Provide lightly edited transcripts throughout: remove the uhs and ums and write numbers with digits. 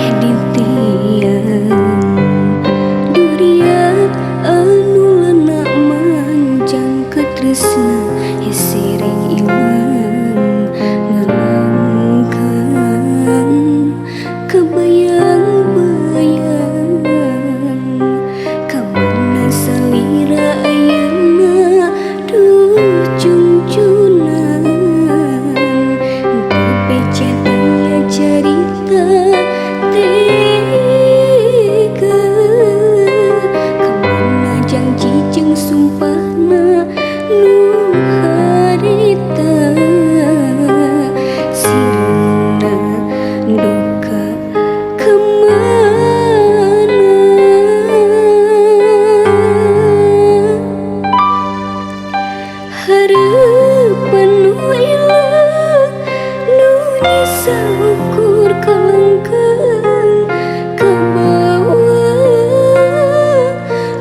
Ditiang durian anu lena manjang katresna hese rek ilang ngalangkang kebayang-bayang kamana salira ayeuna duh cungcunan teu pecetaya carita tega kamana janji jeung sumpahna nu harita sirna duka kemana harapan nu ilang nu nyisa ukur kalengkeung kabawa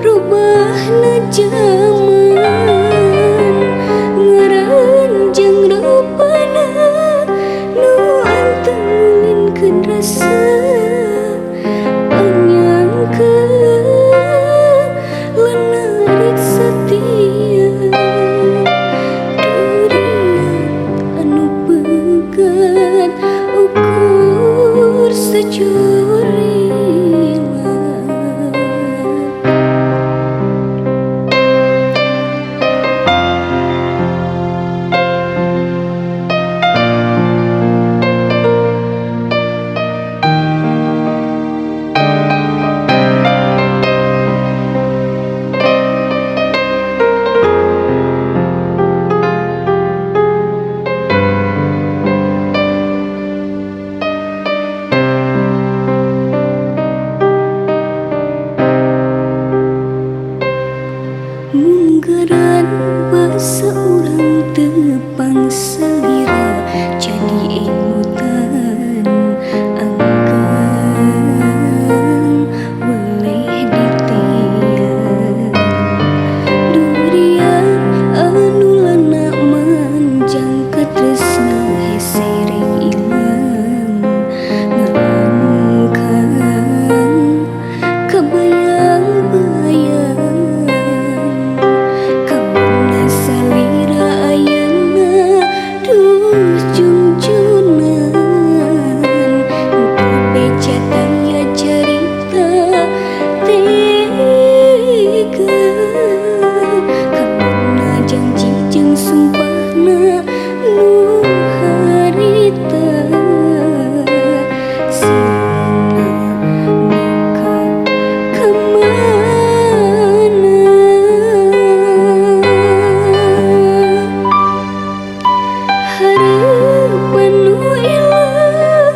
robahna jaman ngaranjang rupana nu anteng ngulinkeun rasa panyangkeun leuna rek satia durian anu pegat ukur sacurilat. Munggaran basa urang teu pangsalira jadi emutan anggang weleh ditiang durian anu lena manjang katresna hese rek ilang ngalangkang kabayang-bayang kamana salira ayeuna duh cungcunan teu pecetaya carita tega kamana janji jeung sumpahna nu harita sirna duka kemana harapan nu ilang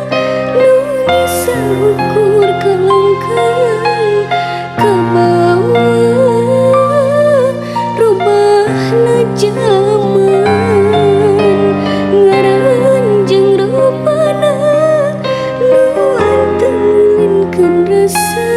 nu nyisa ukur kalengkeung kabawa robahna jaman ngaranjang rupana nu anteng ngulinkeun rasa.